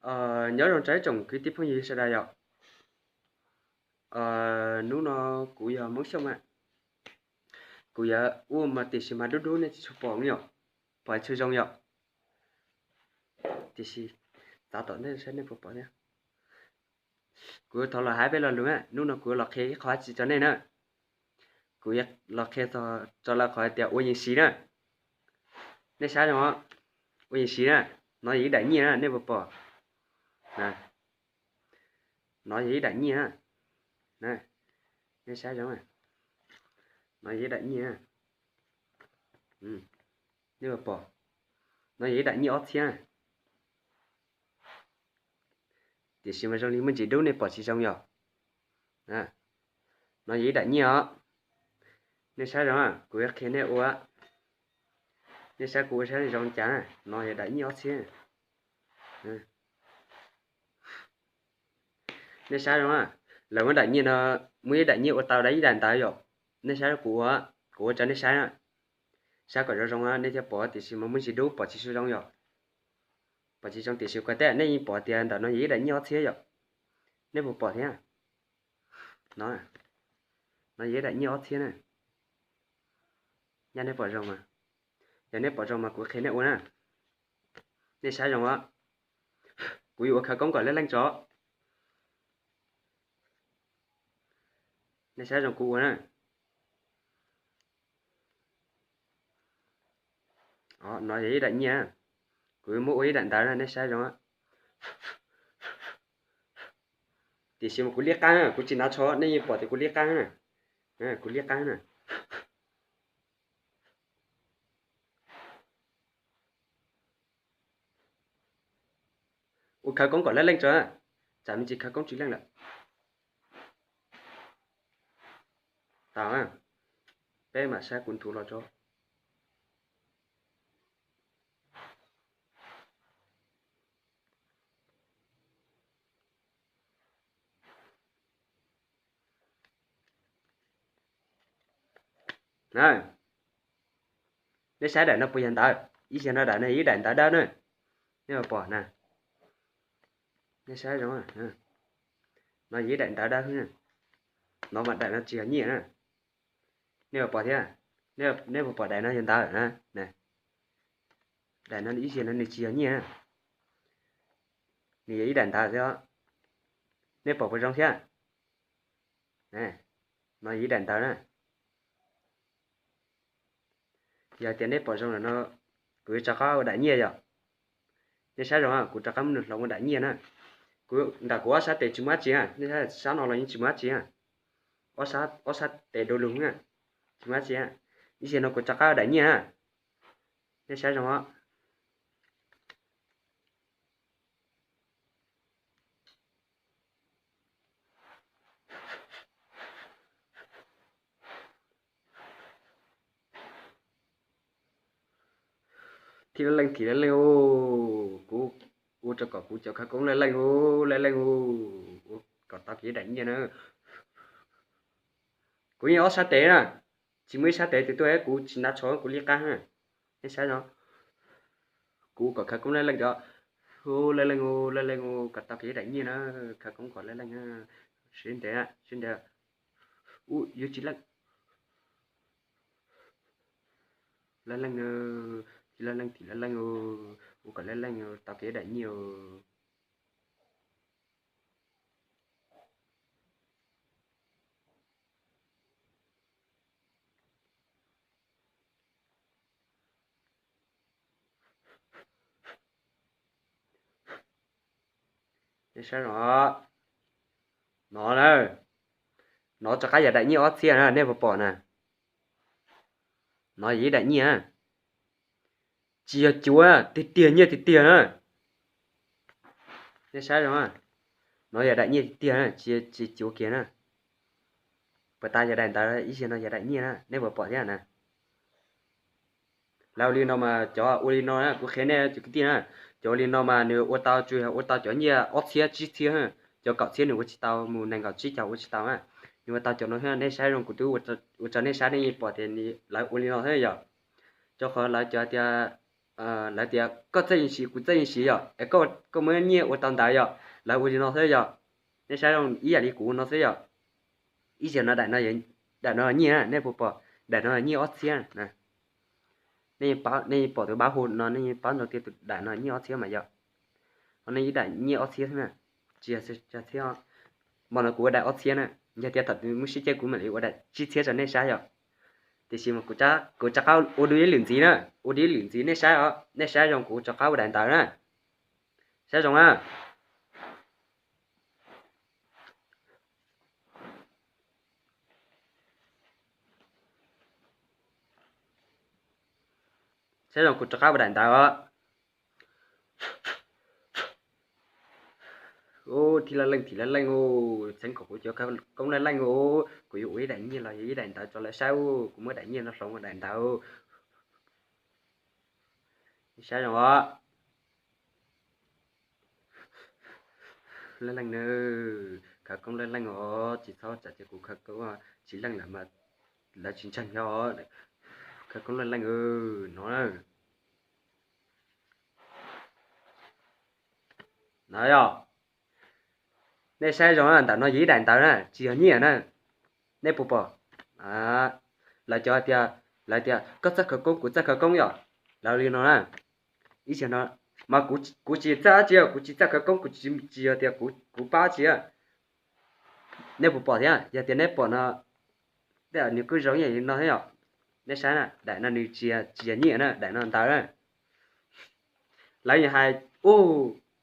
Nyob zoo rau ib tsoom kwv tij phooj ywg sawv daws yom. Hnub no kuv yog Hmoob Xyooj mas kuv yuav ua mas tiam sis mas dub dub nej tsis tshua pom yom, pom tsis zoo yom. Tiam sis txav tom ntej saib nej puas pom thiab. Kuv thov los hais peb lo lus na, hnub no kuv los qhia ib qho dab tsi rau nej na. Kuv los qhia txog rau lawv qhov tias ua yees siv na. Nej saib zoo, ua yees siv na, no yog ib daim nyiaj na nej puas pom. No yog ib daim nyiaj na. Nej saib zoo, no yog ib daim nyiaj. Nej puas pom, no yog ib daim nyiaj ob txhiab. Tiam sis mas zoo li muaj ntsis dub nej pom tsis zoo yom. No yog ib daim nyiaj os. Nej saib zoo, kuv yuav qhia nej ua. Nej saib kuv ua saib zoo cas, no yog daim nyiaj ob txhiab. Nej saib zoo, lawv muab daim nyiaj no, muab ib daim nyiaj ua tau da ib daim ntawv yom. Nej saib kuv ua, kuv ua rau nej saib na. Saib kom zoo zoo nej thiaj pom, tiam sis mas muaj ntsis dub pom tsis zoo yom. Pom tsis zoo tiam sis kuv tej nej yeej pom tias ntawm no yog ib daim nyiaj ob txhiab yom. Nej puas pom thiab? No, no yog ib daim nyiaj ob txhiab na. Nyaj nej pom zoo mas, yog nej pom zoo mas kuv qhia nej ua na. Nej saib zoo, kuv yuav ua khawv koob kom leej leej tso. Nej saib zoo kuv ua na. No yog ib daim nyiaj, kuv yuav muab ua ib daim ntawv na nej saib zoo. Tiam sis mas kuv liab qab, kuv tsis hnav tsho, nej yeej pom tias kuv liab qab na. Kuv liab qab na. Ua khawv koob kom leej leej tso, tsam me ntsis khawv koob tsis leej lawm. Tas, peb mam saib kuv nthuv los tso. Nej saib daim no puas yog ntawv? Ib zaug no daim no yog ib daim ntawv dawb na. Nej pom na. Nej saib zoo, no yog ib daim ntawv dawb. No mas daim no tsis yog nyiaj na. Nej puas pom thiab? Nej puas pom daim no yog ntawv na? Daim no ib zaug no nws tsis yog nyiaj na. Nws yog ib daim ntawv xwb. Nej pom puas zoo thiab? No yog ib daim ntawv na. Yog tias nej pom zoo lawm no, kuv yuav rov qab ua daim nyiaj yom. Nej saib zoo, kuv rov qab muab nws hloov ua daim nyiaj na. Kuv nram kuv ob sab tes tsis muaj dab tsi, nej saib sab no los yeej tsis muaj dab tsi. Ob sab tes du lug, tsis muaj dab tsi. Ib zaug no kuv rov qab ua daim nyiaj na. Nej saib zoo. Thim laj leej, thim laj leej, kuv ua rau kom kuv cov khawv koob laj leej, laj leej, ua kom tau kev daim nyiaj na. Kuv yeej ob sab tes na, tsis muaj ib sab tes twg tuaj, kuv tsis hnav tsho, kuv liab qab na. Nej saib no, kuv kom khawv koob laj leej cov, laj leej, laj leej, kom tau kev daim nyiaj na, khawv koob kom laj leej. Sib ntev, sib ntev, ub yuav tsis leej. Laj leej, thim laj leej, thim laj leej, ua kom laj leej tau kev daim nyiaj. Nej saib no, no na, no rov qab yog daim nyiaj ob txhiab na, nej puas pom na? No yog ib daim nyiaj, tsis yog cuav, tiag tiag nyiaj tiag tiag na. Nej saib zoo, no yog daim nyiaj tiag tiag na, tsis cuav kiag na. Puas tas yog daim ntawv, ib zaug no yog daim nyiaj na, nej puas pom thiab na? Lawv ua li no mas cov ua li no na, kuv qhia nej cov kwv tij na, cov ua li no mas nws ua tau tsuas yog ua tau cov nyiaj ob txhiab tsib txhiab, cov kaum txhiab nws ua tsis tau, mus nees nkaum tsib caug ua tsis tau na. Nws ua tau cov no thiab, nej saib zoo, kuv twb ua rau nej saib, nej yeej pom tias lawv ua li no thiab yom. Rau qhov lawv cov tias lawv tias koj txawj yeej siv, kuv txawj yeej siv yom, es koj muab nyiaj ua tau ntawd yom, lawv ua li no xwb yom. Nej saib zoo ib yam li kuv ua no xwb yom. Ib zaug no, daim no nyiaj, nej puas pom? Daim no nyiaj ob txhiab. Nej pom tus npab hu no nej yeej paub ntau tias tus daim no nyiaj ob txhiab mas yog, ho nej ib daim nyiaj ob txhiab xwb na, tsis yog txhiab. Hmo no kuv ua daim ob txhiab na, yog tias thaum twg muaj sib caij kuv mam li ua daim tsib txhiab rau nej saib yom. Tiam sis mas kuv rov qab ua dua ib lwm ntxiv na, ua dua ib lwm ntxiv nej saib os, nej saib zoo kuv rov qab ua daim ntawd na. Saib zoo na. Saib zoo kuv rov qab ua daim ntawd os. Thib laj leej, thim laj leej, txheeb kom kuv cov khawv koob laj leej os, kuv yuav ua ib daim nyiaj los yog ib daim ntawd rau lawv saib, kuv muab daim nyiaj no hloov ua daim ntawd. Saib zoo os. Laj leej na, khawv koob laj leej os, tsis txhob tsam tias kuv khawv koob tsis leej lawm mas lawv tsis ntseeg os. Khawv koob laj leej no. No yog, nej saib zoo na, ntawm no yog ib daim ntawd na, tsis yog nyiaj na. Nej puas pom? Lawv cov tias, lawv tias koj txawj khawv koob, kuv txawj khawv koob yom, lawv li no na. Ib zaug no mas kuv tsis txawj dab tsi, kuv tsis txawj khawv koob, kuv tsis yog tias kuv pab dab tsi. Nej puas pom thiab? Yog tias nej pom no, tej zaum nws kuj zoo ib yam li no thiab yom. Nej saib na, daim no nws tsis yog nyiaj na, daim no ntawd na. Lawv yog hais, u,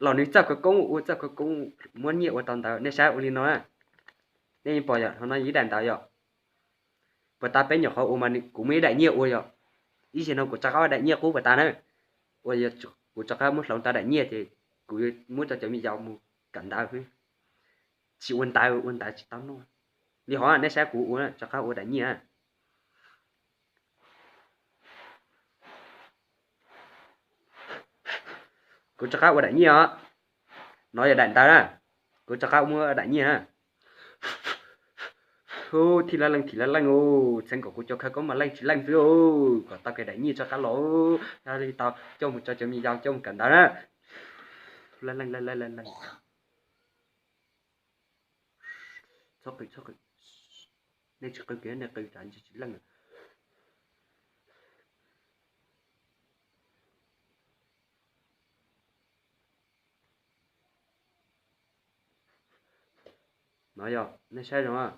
los nws txawj khawv koob, ua txawj khawv koob muab nyiaj ua tau ntawd, nej saib ua li no na. Nej yeej pom yom, ho no yog ib daim ntawd yom. Puas tas peb nyuam qhuav ua mas kuv muaj ib daim nyiaj ua yom. Ib zaug no kuv rov qab ua daim nyiaj qub puas tas na. Ua yog kuv rov qab muab hloov tau daim nyiaj ces kuv yuav muab rau cov me yaus mus kawm ntawv xwb. Tsis ua ntawv, ua ntawv tsis tau noj. Li hov nej saib kuv ua, rov qab ua daim nyiaj. Kuv rov qab ua daim nyiaj os. No yog daim ntawd na. Kuv rov qab muab daim nyiaj na. Thib laj leej, thim laj leej, txheeb kom kuv cov khawv koob mas leej tsis leej xwb, kom tau kev daim nyiaj rov qab los, yog li tau coj mus rau cov me yaus coj mus kawm ntawv na. Laj leej, laj leej, laj leej. Txhob qw, txhob qw. Nej tsis qw kiag, nej qw tsam tsis leej. No yog nej saib zoo.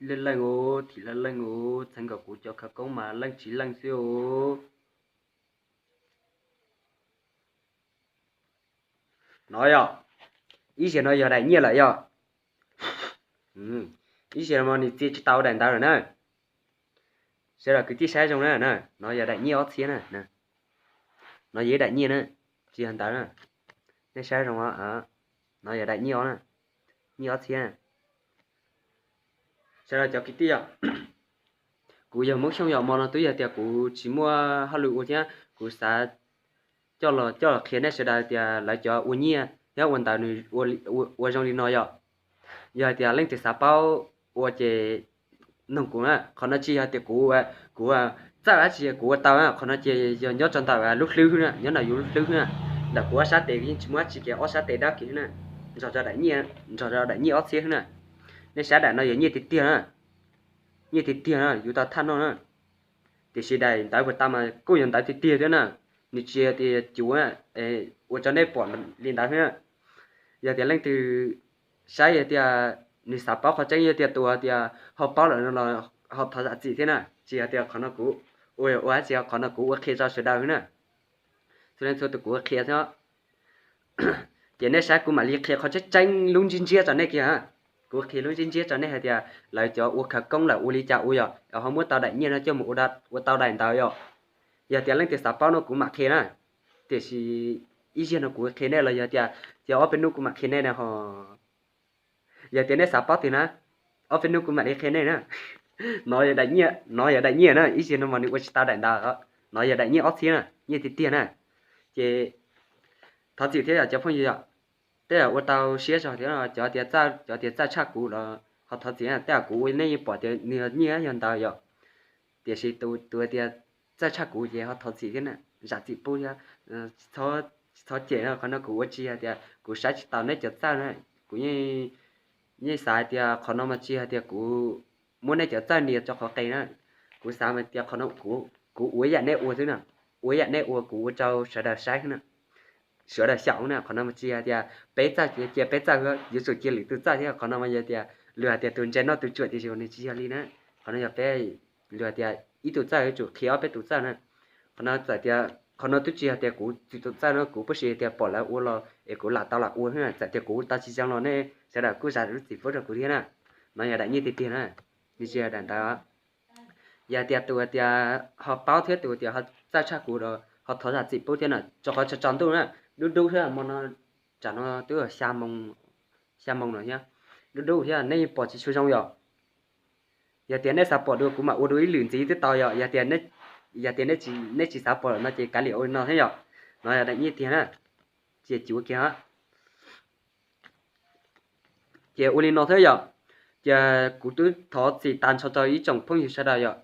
Laj leej os, thim laj leej os, txheeb kom kuv cov khawv koob mas leej tsis leej xwb os. No yog, ib zaug no yog daim nyiaj lawm yog. Ib zaug no nws txia tsis tau daim ntawd lawm na. Sawv daws kwv tij saib zoo na, no yog daim nyiaj ob txhiab na. No yog ib daim nyiaj na, tsis yog ntawd na. Nej saib zoo, no yog daim nyiaj os na, nyiaj ob txhiab na. Sawv daws cov kwv tij yom, kuv yog Hmoob Xyooj yom, hmo no twb yog tias kuv tsis muaj hauj lwm ua thiab kuv xav coj los, coj los qhia nej sawv daws tias lawv cov ua nyiaj thiab ua ntawv nws ua zoo li no yom. Yog hais tias leej twg xav paub ua ces noog kuv na. Qhov no tsis yog tias kuv, kuv txawj dab tsi kuv ua tau na, qhov no ces yog nyob rau ntawm lub hlwb xwb na, nyob ntawm yus lub hlwb xwb na. Ntawm kuv ob sab tes yeej tsis muaj dab tsi kiag, ob sab tes dab kiag xwb na, nrog rau daim nyiaj, nrog rau daim nyiaj ob txhiab xwb na. Nej saib daim no yog nyiaj tiag tiag na, nyiaj tiag tiag na, yus tau thaj noj na. Tiam sis daim ntawv puas tas mas kuj yog ntawv tiag tiag thiab na, nws tsis tias cuav, ua rau nej pom li ntawd thiab na. Yog tias leej twg saib yog tias nws xav paub qhov tseeb, yog tias tus tias ho paub lawm no los ho thov zam txim thiab na, tsis yog tias qhov no kuv ua, ua dab tsi, qhov no kuv ua qhia rau sawv daws xwb na. Txhua leej txhua tus kuv ua qhia xwb. Ces nej saib kuv mam li qhia qhov tseeb tseeb lub ntsiab ntsiab rau nej kiag. Kuv qhia lub ntsiab ntsiab rau nej hais tias lawv cov ua khawv koob lawm ua li cas ua yom, ho muab tau daim nyiaj no coj mus ua tau daim ntawv yom. Yog tias leej twg xav paub no kuv mam qhia na. Tiam sis ib zaug no kuv qhia nej los yog tias, ces ob peb hnub kuv mam qhia nej na ho. Yog tias nej xav paub tiag na, ob peb hnub kuv mam li qhia nej na. No yog daim nyiaj, no yog daim nyiaj na, ib zaug no mas nws ua tsis tau daim ntawv. No yog daim nyiaj ob txhiab na, nyiaj tiag tiag na. Ces thov txim thiab yom cov phooj ywg yom, tej zaum ua tau siab zog thiab, cov tias txawj, cov tias txawj tshaj kuv los Ho thov txim, tej zaum kuv ua nej yeej pom tias nws nyiaj yog ntawd yom. Tiam sis tus tias txawj tshaj kuv ces ho thov txim thiab na, zam txim pub thiab. Txhob cem no, qhov no kuv ua tsis yog tias kuv saib tsis taus nej cov txawj na. Kuv yeej xav hais tias qhov no mas tsis yog tias kuv muab nej cov txawj nias rau qhov qes na. Kuv xav hais tias qhov no kuv ua ib yam nej ua xwb na, ua ib yam nej ua kuv ua rau sawv daws saib xwb na, sawv daws xyaum na. Qhov no mas tsis yog tias peb txawj cia peb txawj, yuav tsum cia lwm tus txawj thiab. Qhov no mas yog tias luag hais tias tus ntse noj tus ruam tiam sis nws tsis yog li na. Qhov no yog peb, luag hais tias ib tug txawj yuav tsum qhia ob peb tus txawj na. Qhov no txawm tias qhov no twb tsis yog tias kuv txwm tus txawj no, kuv puas sis tias pom lawv ua los es kuv lam tau lam ua xwb na. Txawm tias kuv tau tsis zoo los nej sawv daws kuj zam lub txim pub rau kuv thiab na. No yog daim nyiaj tiag tiag na, nws tsis yog daim ntawd. Yog tias tus tias ho paub thiab tus tias ho txawj tshaj kuv los ho thov zam txim pub thiab na, rau qhov tsaus tsaus ntuj na, dub dub thiab mo no, tsam no twb xya moos no thiab, dub dub thiab nej yeej pom tsis tshua zoo yom. Yog tias nej xav pom dua kuv mam ua dua ib lwm ntxiv twb tau yom. Yog tias nej tsis xav pom lawm no ces kav liam ua li no thiab yom. No yog daim nyiaj tiag na, ces cuav kiag. Ces ua li no thiab yom, ces kuv twb thov txim tas nrho rau ib tsoom phooj ywg sawv daws yom.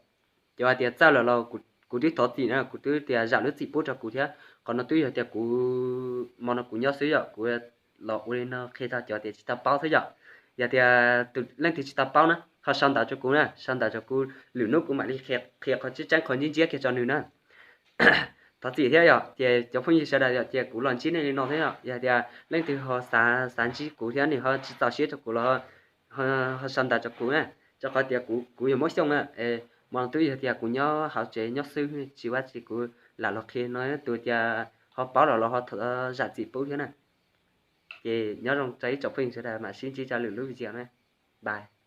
Ces hais tias txawj lawm los kuv twb thov txim na, kuv twb tias zam lub txim pub rau kuv thiab. Qhov no twb yog tias kuv, mo no kuv nyob xwb yom, kuv los ua li no qhia rau cov tias tsis tau paub thiab yom. Yog tias leej twg tsis tau paub na ho sau ntawv rau kuv na, sau ntawv rau kuv, lwm hnub kuv mam li qhia qhov tseeb tseeb qhov ntxiv ntxiv kiag rau nws na. Thov txim thiab yom, ces cov phooj ywg sawv daws yom, ces kuv los ntsib nej li no thiab yom. Yog tias leej twg ho xav xav ntsib kuv thiab nws ho tsis txaus siab rau kuv los ho sau ntawv rau kuv na, rau qhov tias kuv yog Hmoob Xyooj na, mas twb yog tias kuv nyob hauv tsev nyob xwb tsis ua tsi, kuv lam los qhia no, tus tias ho paub los los ho zam txim pub thiab na. Ces nyob zoo rau ib tsoom phooj ywg sawv daws, mam sib ntsib rau lwm lub video na. Bye.